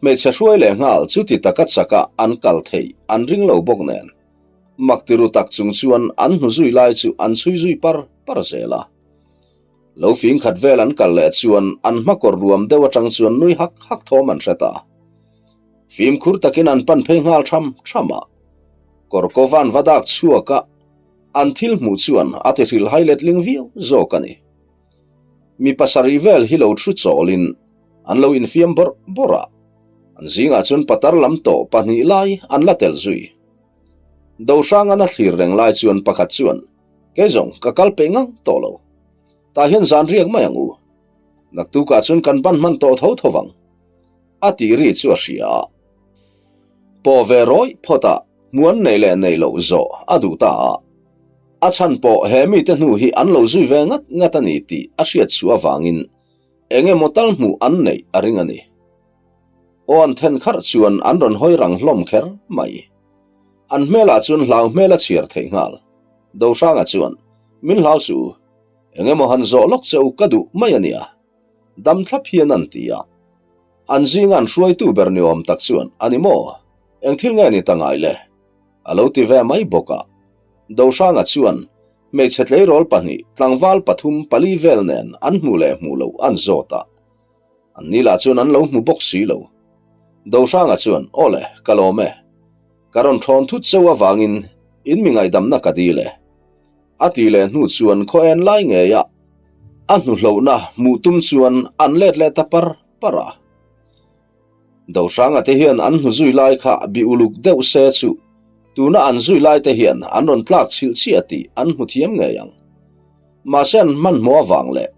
Hmeichhe hruai leh nghal chuti taka chaka an kal theih an ring lo bawk nen mak ti ru tak chung chuan an hnu zui lai chu an chhui zui par par zel a. Lo fing khat vel an kal leh chuan an hmakawr ruam deuh atang chuan nui hak hak thawm an hre ta. Fimkhur takin an pan phei nghal tham tham a, kawr kawvan va dak chhuak a, An thil hmuh chuan a ti hrilhhai letling viau zawk a ni. Mi pasarih vel hi lo thu chawlin an lo infiam bawrh bawrh a, an zingah chuan patar lam tawh pahnih lai an la tel zui. Dohrangan a thlir reng lai chuan pakhat chuan, Kei zawng ka kal peih ngang tawh lo. Tah hian zan riak mai ang u. Naktukah chuan kan ban hman tawh tho tho vang. A tih ri chu a hria a. Pawh ve rawih phawt a, hmuan nei leh nei loh zawh a duh ta a. A chhan pawh he mite hnu hi an lo zui ve ngat ngat a ni tih a hriat chhuah avangin eng emaw tal hmuh an neih a ring a ni. Aw an then kharh chuan an rawn hawi rang hlawm kher mai. An hmelah chuan hlau hmel a chhiar theih nghal. Dohranga chuan, Min hlau suh u, eng emaw han zawh lawk che u ka duh mai a nia. Dam thlap hian an ti a. An zinga an hruaitu ber ni awm tak chuan, A ni maw? Eng thil nge ni ta ngai le? A lo ti ve mai bawk a. Dohranga chuan hmeichhe tleirawl pahnih, tlangval pathum pali vel nen an hmuh leh hmuh loh an zawt a. An ni lah chuan an lo hmu bawk si lo. Dohranga chuan, Aw le, ka lawm e. Ka rawn thawn thut cheu avangin in mi ngaihdamna ka dil e. A ti leh hnu chuan khaw en lai ngei a, a hnuhlohna hmuh tum chuan an let leh ta par par a. Dohranga te hian an hnu zui lai kha bi uluk deuh se chu tuna an zui lai te hian an rawn tlak chhilh chiah tih an hmu thiam ngei ang. Mahse an hmanhmawh avang leh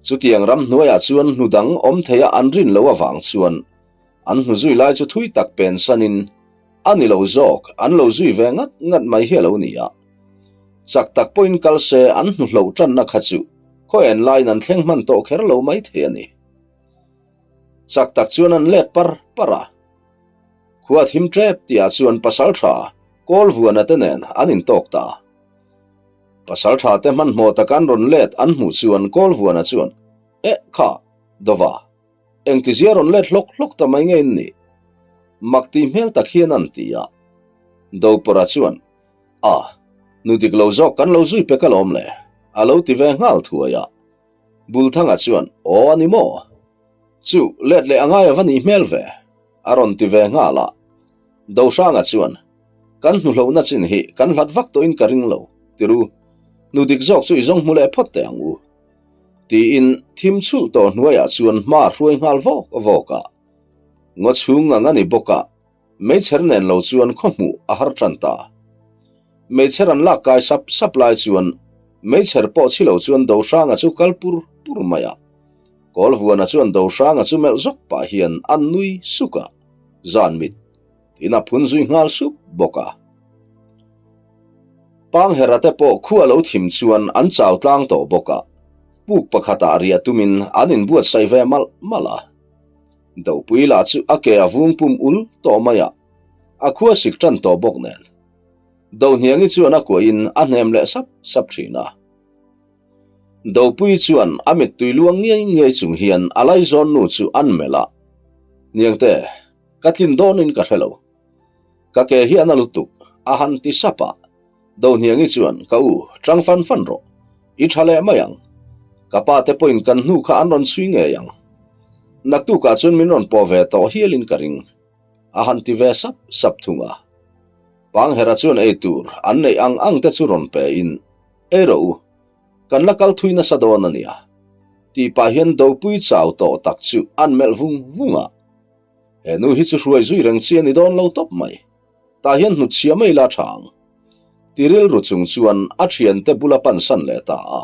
chutiang ramhnuaiah chuan hnu dang awm theia an rin loh avang chuan an hnu zui lai chu thui tak pensanin A ni lo zawk, an lo zui ve ngat ngat mai hi a lo ni a. Chak tak pawhin kal se an hnu hloh tanna kha chu khaw en laiin an thleng hman tawh kher lo mai thei a ni. Chak tak chuan an let par par a. Khua thim tep tihah chuan pasaltha Kawlvuana te nen an intawk ta. Pasaltha te hmanhmawh taka an rawn let an hmuh chuan Kawlvuana chuan, Eh kha, Dova. Engtizia rawn let hlawk hlawk ta mai nge in nih? Mak tih hmel tak hian an ti a. Dopawrha chuan, A, nu dik lo zawk kan lo zui pek alawm le, a lo ti ve nghal thuai a. Bulthanga chuan, Aw a ni maw? Chu, let leh a ngai a va nih hmel ve, a rawn ti ve nghal a. Dohranga chuan, Kan hnuhlohna chin hi kan hlat vak tawhin ka ring lo, ti ru. Nu dik zawk chu i zawng hmu leh phawt teh ang u. Tiin thim chhulh tawh hnuaiah chuan hma a hruai nghal vawk vawk a. Ngaw chhung ngang a ni bawk a, meichher nen lo chuan khaw hmuh a har tan ta. Meichher an lak kai sap sap lai chuan meichher pawh chhi lo chuan Dohranga chu kal pur pur mai a. Kawlvuana chuan Dohranga chu melh zawk pah hian an nui suk a, zan mit Tin a phun zui nghal sup bawk a. Panghera te pawh khu a lo thim chuan an chau tlang tawh bawk a, puk pakhatah riah tumin an inbuatsaih ve malh malh a. Dopui lah chu a ke a vung pum ul tawh mai a, a khua sik tan tawh bawk nen. Dohniangi chuan a kuahin a hnem leh sap sap thin a. Dopui chuan a mittui luang ngiai ngiai chung hian a laizawn nu chu an melh a, Niangte, Ka tlin dawnin ka hre lo. Ka ke hi a na lutuk, a han ti sap a. Dohniangi chuan, Ka u, tang fan fan rawh. I tha leh mai ang. Ka pa te pawhin kan hnu kha an rawn chhui ngei ang. Naktukah chuan min rawn pawh ve tawh hialin ka ring. A han ti ve sap sap thung a. Panghera chuan ei tur an neih ang ang te chu rawn pe in, Ei rawh u, kan la kal thui nasa dawn a nia. Tih pah hian dopui chau tawh tak chu an melh vung vung a. He nu hi chu hruai zui reng chi a ni dawn lo tawp mai. Tah hian hnutchhia mai la tha ang. Ti rilru chung chuan a thiante bula pansan leh ta a.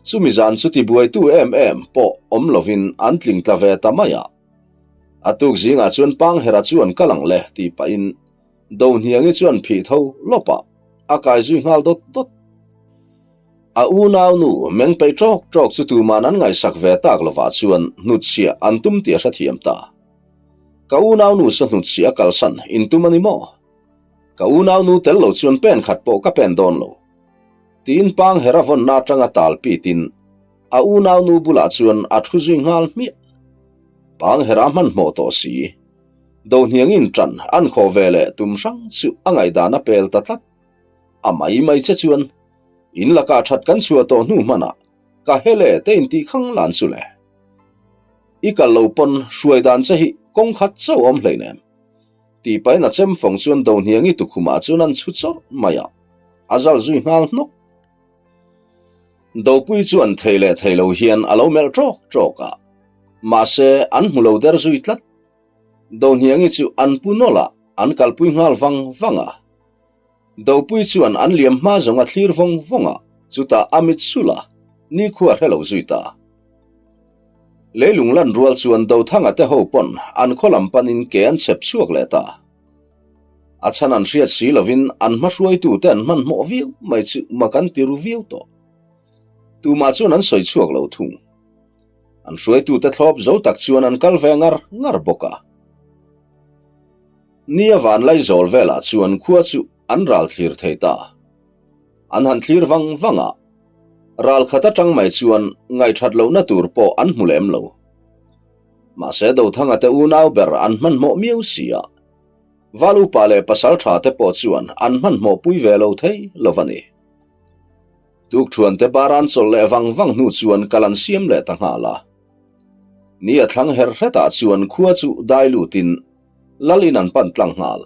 Chumi zan chu tibuaitu em em pawh awm lovin an tling tla ve ta mai a. A tuk zingah chuan Panghera chuan ka lang le tih pahin Dohniangi chuan phih tho lawp a, a kai zui nghal dawt dawt. A unau nu meng peih ṭawk ṭawk chu tuman an ngaihsak ve tak lovah chuan hnutchhiah an tum tih a hrethiam ta. Ka unau nu sa hnutchhiah a kalsan in tum a ni maw? Ka unau nu tel lo chuan pen khat pawh ka pen dawn lo. Tiin Panghera vawnna atanga tal pitin a unau nu bulah chuan a thu zui nghal hmiah. Panghera hmanhmawh tawh si. Dohniangin ṭan an khawh ve leh tum hrang chu a ngaihdan a pel ta tlat. A mai mai che chuan in lakah ṭhat kan chhuah tawh hnu hmanah ka hele te intih khang lan chu le. I kal lo pawn hruai dan che hi kawng khat chauh awm hleinem. Tih pahin a chem fawng chuan Dohniangi tukhumah chuan an chhu chawrh mai a, a zal zui nghal hnawk. Dopui chuan thei leh thei lo hian a lo melh ṭawk ṭawk a, mahse an hmu lo der zui tlat. Dohniangi chu an pu nawlh a, an kalpui nghal vang vang a. Dopui chuan an liam hma zawng a thlir vawng vawng a, chutah a mit sulh a, nikhua hre lo zui ta. Leilung lan rual chuan Dothanga te ho pawn an khaw lam panin ke an chhep chhuak leh ta. A chhan an hriat si lovin an hma hruaitute an hmanhmawh viau mai chu mak an ti ru viau tawh. Tumah chuan an sawi chhuak lo thung. An hruaitute thlawp zo tak chuan an kal ve ngar ngar bawk a. Ni a van laizawl velah chuan khua chu an ral thlir thei ta. An han thlir vang vang a, ral khat atang mai chuan ngaihthat lohna tur pawh an hmu lem lo. Mahse Dothanga te unau ber an hmanhmawh miau si a, Val upa leh pasal tha te pawh chuan an hmanhmawh pui ve lo thei lo va ni. Tukthuan te bar an chawlh leh vang vang hnu chuan kal an siam leh ta nghal a. Ni a thlang her hretah chuan khua chu dai lutin Lal in an pan tlang nghal.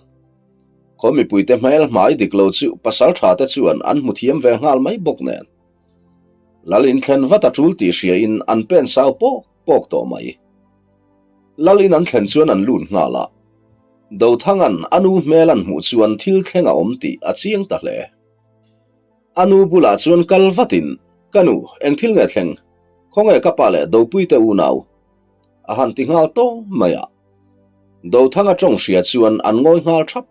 Khaw mipuite hmel hmai dik lo chu pasal tha te chuan an hmu thiam ve nghal mai bawk nen. Lal in thlen vat a tul tih hria in an pen sau pawk pawk tawh mai. Lal in an thlen chuan an lut nghal a. Dothanga'n a nu hmel an hmuh chuan thil thleng a awm tih a chiang ta hle. A nu bulah chuan kal vatin, Ka nu, eng thil nge thleng? Khawnge ka pa leh Dopuite unau? A han ti nghal tawng mai a. Dothanga tawng hria chuan an ngawi nghal thap.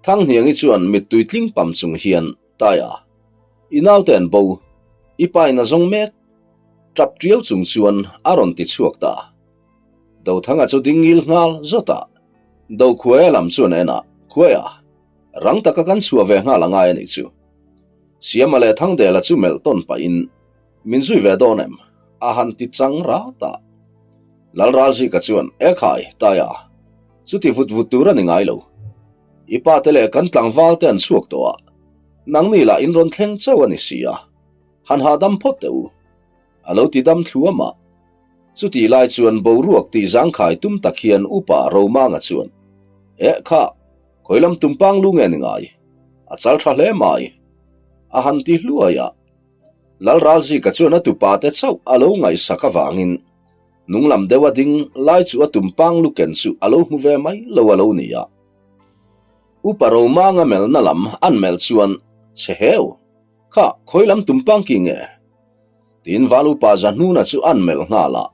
Thanghniangi chuan mittui tling pam chung hian, Taia, i naute an bo, i pa in a zawng mek. Tap tiau chung chuan a rawn ti chhuak ta. Dothanga chu ding ngil nghal zawt a. Dokhuaia lam chuan a en a, Khuaia, rang taka kan chhuah ve nghal a ngai a nih chu. Siama leh Thangdela chu melh tawn pahin, Min zui ve dawn em? A han ti chang rat a. Lalralzika chuan, E khai, Taia, chuti vut vut tur a ni ngai lo. I pa te leh kan tlangval te an chhuak tawh a, nangni lah in rawn thleng chauh a ni si a, han hahdam phawt teh u. A lo ti dam thluam a. Chutih lai chuan boruak tih zangkhai tum tak hian Upa Romanga chuan, E kha, khawi lam tumpang lu nge ni ngai? A chal tha hle mai. A han ti hluai a. Lalralzika chuan a tupa te chauh a lo ngaihsak avangin nung lam deuh a ding lai chu a tumpang luken chu a lo hmu ve mai lo a lo ni a. Upa Romanga melhna lam an melh chuan, Che heu, kha khawi lam tumpang ki nge? Tiin Val Upa Zahnuna chu an melh nghal a.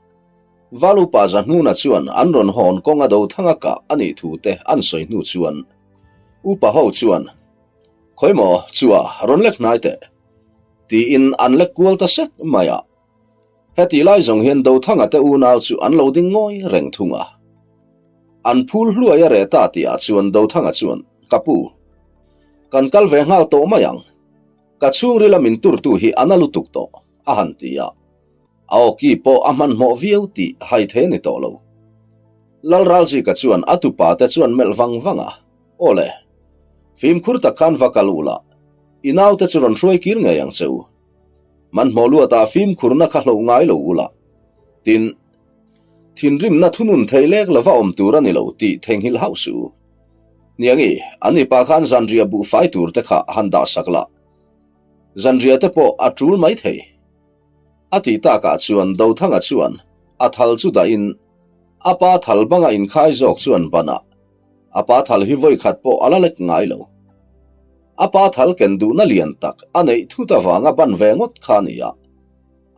Val Upa Zahnuna chuan an rawn hawn kawng a do thang a kah a nih thu te an sawi hnu chuan Upa ho chuan, Khawi maw, chua, rawn lek hnai teh. Tiin an lek kual ta sek mai a. Heti lai zawng hian Dothanga te unau chu an lo ding ngawi reng thung a. An phul hluai a reh ta tihah chuan Dothanga chuan, Ka pu, kan kal ve nghal tawh mai ang. Ka chhungrila min turtu hi a na lutuk tawh, a han ti a. A awki pawh a hmanhmawh viau tih hai thei a ni tawh lo. Lalralzika chuan a tupa te chuan melh vang vang a. Aw le, fimkhur tak khan va kal u la, i naute chu rawn hruai kir ngei ang che u. Hmanhmawh luatah fimkhurna kha hloh ngai lo ula. Tin, thinrimna thunun thei lek lova awm tur a ni lo tih theihnghilh hauh suh u. Niangi, an mipa khan zanriah buhfai tur te kha han dah sak la. Zanriah te pawh a tul mai thei. A tih takah chuan Dothanga chuan a thal chu dahin a pa thal banga inkhai zawk chuan banah a pa thal hi vawi khat pawh a la lek ngai lo. A pa thal ken duhna lian tak a neih thut avanga ban ve ngawt kha a ni a.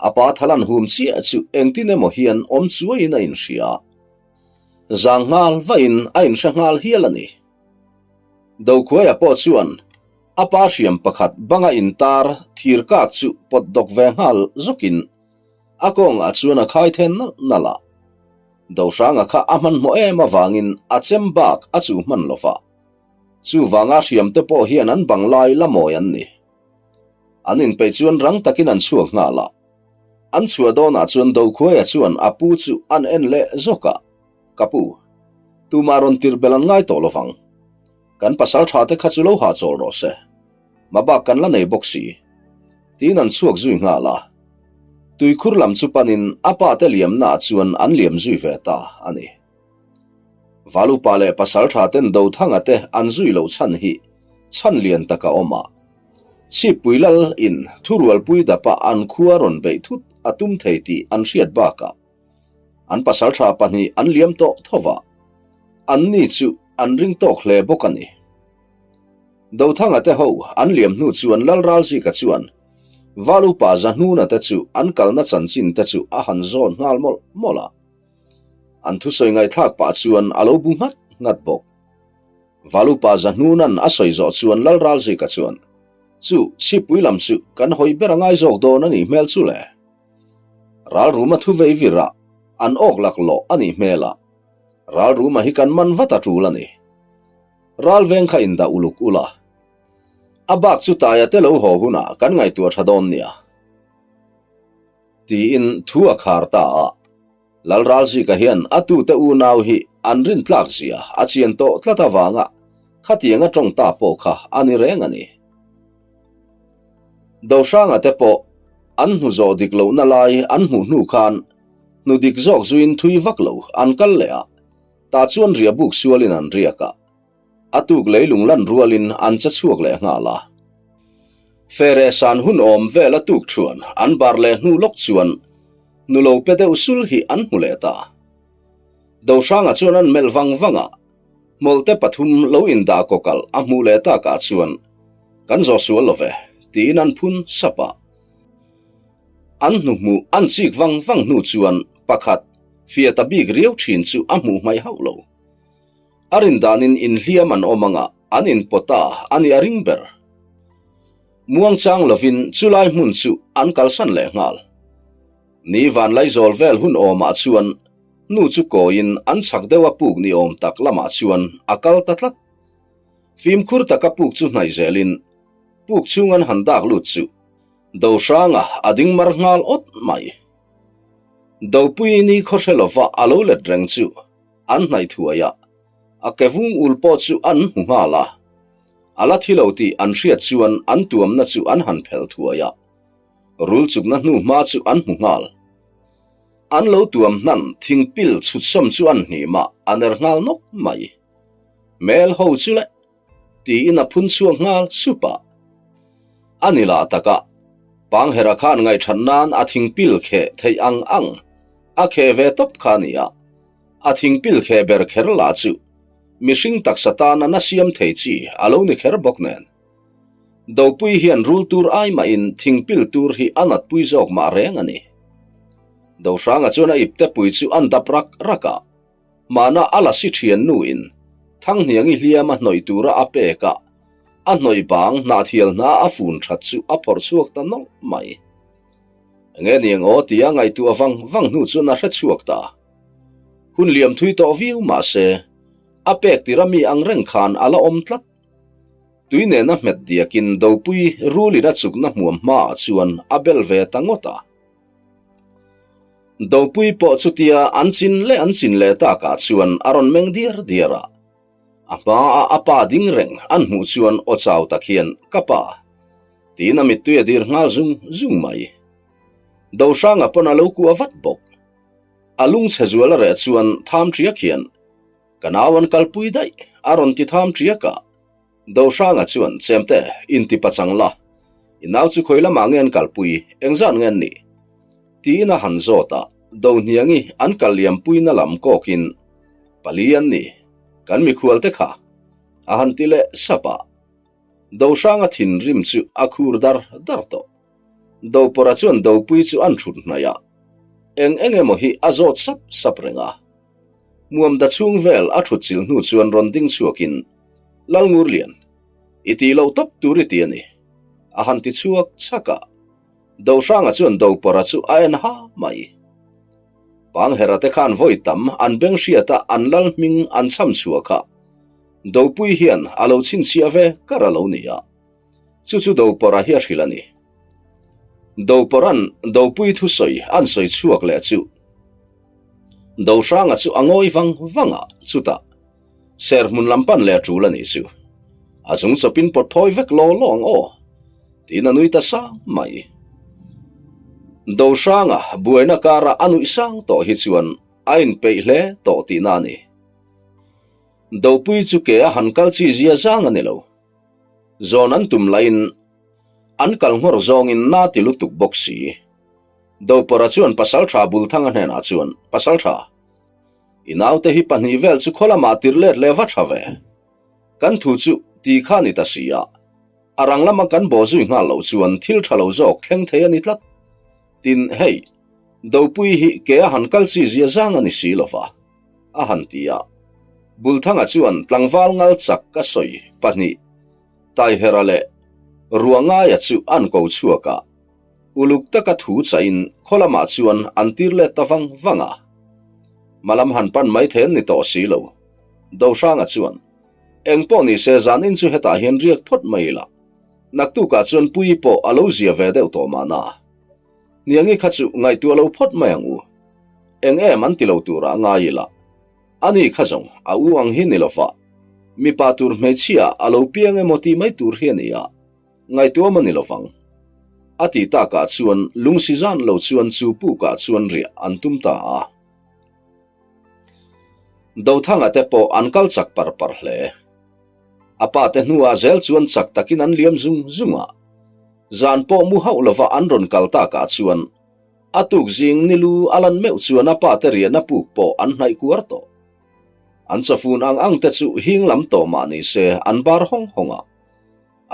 A pa thal an hum chiah chu engtin emaw hian awm chuaiin a inhria. Zang nghal vahin a inhre nghal hial a ni. Dokhuaia pawh chuan a pa hriam pakhat banga intar thir kak chu pawt dawk ve nghal zawkin a kawngah chuan a khai then nalh nalh a. Dohranga kha a hmanhmawh em avangin a chem bak a chuh hman lo va. Chuvanga hriamte pawh hian an bang lai la mawi an ni. An inpeih chuan rang takin an chhuak nghal a. An chhuah dawnah chuan Dokhuaia chuan a pu chu an en leh zawk a, Ka pu, tumah rawn tirh belh an ngai tawh lovang. Kan pasal tha te kha chu lo hahchawl rawh se. Mabak kan la nei bawk si. Tiin an chhuak zui nghal a. Tuikhur lam chu panin a pa te liamnaah chuan an liam zui ve ta a ni. Valupa leh pasal tha ten Dothanga te an zui loh chhan hi chhan lian tak a awm a. Chhippui lal in thurualpui dapa an khua rawn beih thut a tum thei tih an hriat bakah an pasal tha pahnih an liam tawh tho va, an ni chu an ring tawk hle bawk a ni. Dothanga te ho an liam hnu chuan Lal Ralzika chuan Valupa Zahnuna te chu an kalna chanchin te chu a han zawn nghal mawlh mawlh a. An thusawi ngaihthlak pah chuan a lo bu nghat nghat bawk. Valupa Zahnuna'n a sawi zawh chuan Lal Ralzika chuan, Chu, Chhippui lam chu kan hawi ber a ngai zawk dawn a nih hmel chu le. Ralruma thu vei vir a, an awk laklawh a nih hmel a. Ralruma hi kan man vat a tul a ni. Ralveng kha indah uluk ula. A bak chu taia te lo haw hunah kan ngaihtuah tha dawn nia. Tiin thu a khar ta a. Lalralzika hian a tute unau hi an rintlak zia a chian tawh tlat avanga khatiang a tawng ta pawh kha a ni reng a ni. Dohranga te pawh an hnu zawh dik lohna lai an hmuh hnu khan hnu dik zawk zuiin thui vak lo an kal leh a, tah chuan riah buk sualin an riak a, a tuk leilung lan rualin an che chhuak leh nghal a. Fere san hun awm vel a tuk thuan an bar leh hnu lawk chuan nu lo pe deuh sul hi an hmu leh ta. Dohranga chuan an melh vang vang a, hmawlhte pathum lo indah kawkalh a hmuh leh takah chuan Kan zawh sual lo ve, tiin an phun sap a. An hnuhmuh an chik vang vang hnu chuan pakhat fiah ta bik riau thin chu a hmuh hmaih hauh lo. A rin danin inhliam an awm anga an inpawt a a nih a ring ber. Muangchang lovin chulai hmun chu an kalsan leh nghal. Ni Vanlaizawl vel hun awmah chuan nu chu kawiin an chhak deuh a puk ni awm tak lamah chuan a kal ta tlat. Fimkhur taka puk chu hnaih zelin puk chhung an han dak lut chu Dohranga a ding mar nghal awt mai. Dopui ni khaw hre lova a lo let reng chu an hnaih thuai a, a ke vung ul pawh chu an hmu nghal a. A la thi lo tih an hriat chuan an tuamna chu an han phelh thuai a, rul chukna hnu hma chu an hmu nghal. An lo tuam hnan thingpil chhutsawm chu an hnim a, a ner nghal nawk mai. Hmel ho chu le! tiin a phun chhuak nghal sup a. A ni lah taka, Panghera khan ngaihthat nan a thingpil kheh theih ang ang a kheh ve tawp kha a ni a, a thingpil kheh ber kher lah chu mihring taksa tana na siam thei chi a lo ni kher bawk nen. Dopui hian rul tur ai mahin thingpil tur hi a natpui zawk mah reng a ni. Dohranga chuan a iptepui chu an dap rak rak a. Mahna a la si thian nuin Thanghniangi hliam a hnawih tura a pek a, a hnawih bang hnahthial hna a fun that chu a phawrh chhuak ta nawlh mai. Enge niang aw tia ngaihtuah vang vang hnu chuan a hre chhuak ta. Hun liam thui tawh viau mah se, a pek tira mi ang reng khan a la awm tlat. Tui nena hmet diakin dopui rulin a chukna hmuam hmaah chuan a bel ve ta ngawt a. Dopui pawh chutia an chin leh an chin leh takah chuan a rawn meng diar diar a. A hmaah a pa ding reng an hmuh chuan aw chau tak hian, Ka pa! tiin a mittui a dir nghal zung zung mai. Dohranga pawn a lo kuah vat bawk. A lungchhe zual a reh chuan tham ṭiak hian, Ka nau an kalpui daih, a rawn ti tham ṭiak a. Dohranga chuan, Chemte, inti pachang la. I nau chu khawi lamah nge an kalpui, engzat nge an nih? Tiin a han zawt a, Dohniangi an kal liampuina lam kawkin, Pali an ni, kan mikhualte kha, a han ti leh sap a. Dohranga thinrim chu a khur dar dar tawh. Dopawrha chuan Dopui chu an thut hnaih a, eng eng emaw hi a zawt sap sap reng a. Muamda chhung vel a thut chilh hnu chuan rawn ding chhuakin, Lalngurlian, i tih loh tawp tur i ti a ni, a han ti chhuak chhak a. Dohranga chuan Dopawrha chu a en ha mai. Panghera te khan vawi tam an beng hriata an lal hming an chham chhuah kha Dopui hian a lo chhinchhiah ve kar a lo ni a. Chu chu Dopawrha hi a hrilh a ni. Dopawrha'n Dopui thusawi an sawi chhuak leh chu Dohranga chu a ngawi vang vang a, chutah ser hmun lam pan leh a tul a nih chu. A chung chawpin pawt phawi vek law law ang aw, tiin a nui ta sang mai. Dohranga buaina kara a nuih sang tawh hi chuan a inpeih hle tawh tihna a ni. Dopui chu ke a han kal chi zia zang a ni lo. Zawn an tum laiin an kal nghawr zawngin na ti lutuk bawk si. Dopawrha chuan Pasaltha Bulthanga hnenah chuan, Pasaltha, i naute hi pahnih vel chu khaw lamah tir let leh va tha ve. Kan thu chu ti kha ni ta si a, a rang lama kan baw zui nghal loh chuan thil tha lo zawk thleng thei a ni tlat. Tin, hei, Dopui hi ke a han kal chi zia zang a ni si lo va, a han ti a. Bulthanga chuan tlangval ngal chak ka sawi pahnih, Taihera leh Ruangaia chu an ko chhuak a. Uluk taka thu chaiin khaw lamah chuan an tir let ta vang vang a. Hmalam han pan mai thei an ni tawh si lo. Dohranga chuan, Eng pawh ni se zanin chu hetah hian riak phawt mai ila. Naktukah chuan Puii pawh a lo zia ve deuh tawh mahna. Hniangi kha chu ngaihtuah lo phawt mai ang u. Eng em an ti lo turah ngai ila. Ani kha zawng a u ang hi ni lova, mipa tur hmeichhia a lo piang emaw tih mai tur hi a ni a. Ngaihtuam a ni lovang. A ti takah chuan lungsi zan lo chuan chu pukah chuan riah an tum ta a. Dothanga te pawh an kal chak par par hle. A pa te hnuah zel chuan chak takin an liam zung zung a. Zan pawh mu hauh lova an rawn kal takah chuan a tuk zing nilu a lan meuh chuan a pa te riahna puk pawh an hnaih kuar tawh. An chawfun ang ang te chu hing lam tawh mah ni se an bar hawng hawng a.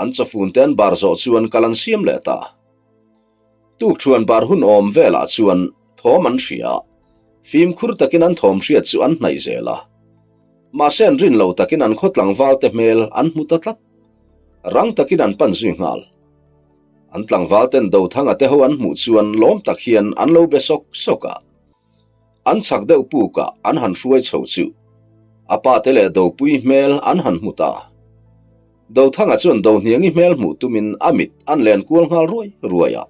An chawfun te an bar zawh chuan kal an siam leh ta. Tukṭhuan bar hun awm velah chuan thawm an hria a, fimkhur takin an thawm hriat chu an hnaih zel a. Mahse an rin lo takin an khaw tlangval te hmel an hmu ta tlat. Rang takin an pan zui nghal. An tlangval ten Dothanga te ho an hmuh chuan lawm tak hian an lo be sawk sawk a. An chak deuh pukah an han hruai chho chu a pa te leh Dopui hmel an han hmu ta. Dothanga chuan Dohniangi hmel hmuh tumin a mit an len kual nghal ruai ruai a.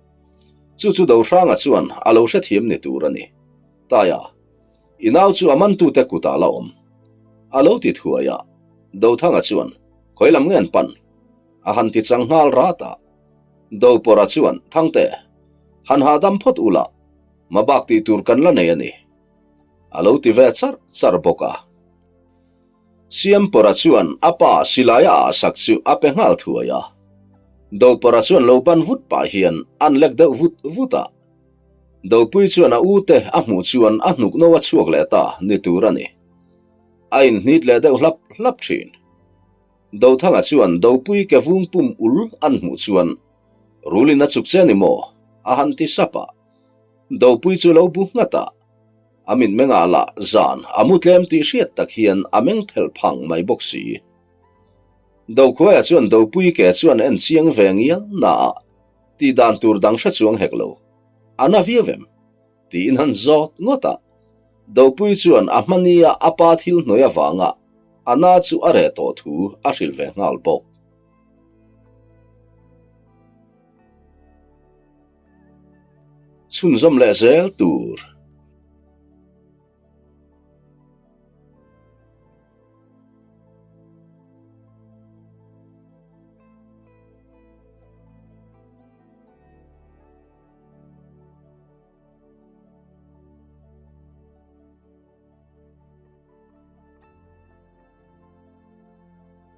Chu chu Dohranga chuan a lo hrethiam ni tur a ni. Taia, i nau chu a mantute kutah la awm. A lo ti thuai a. Dothanga chuan, Khawi lam nge an pan? A han ti chang nghal rat a. Dopawrha chuan, Thangte, han hahdam phawt ula, Hmabak tih tur kan la nei a ni. A lo ti ve char char bawk a. Siampawrha chuan a pa silai a ah sak chu a pe nghal thuai a. Dopawrha chuan lo ban vut pah hian an lek deuh vut vut a. Dopui chuan a u te a hmuh chuan a hnuk no a chhuak leh ta ni tur a ni. A inhnit leh deuh hlap hlap thin. Dothanga chuan Dopui ke vung pum ul an hmuh chuan Rulin a chuk che a ni maw? a han ti sap a. Dopui chu lo bu nghat a, a mitmengah lah zan a mu tlem tih hriat tak hian a meng phelh phang mai bawk si. Dokhuaia chuan Dopui ke chuan en chiang ve ngial na a, tih dan tur dang hre chuang hek lo. A na viau em? tiin han zawt ngawt a. Dopui chuan a hmania a pa thil hnawih avanga a na chu a reh tawh thu a hrilh ve nghal bawk. Chhunzawm leh zel tur.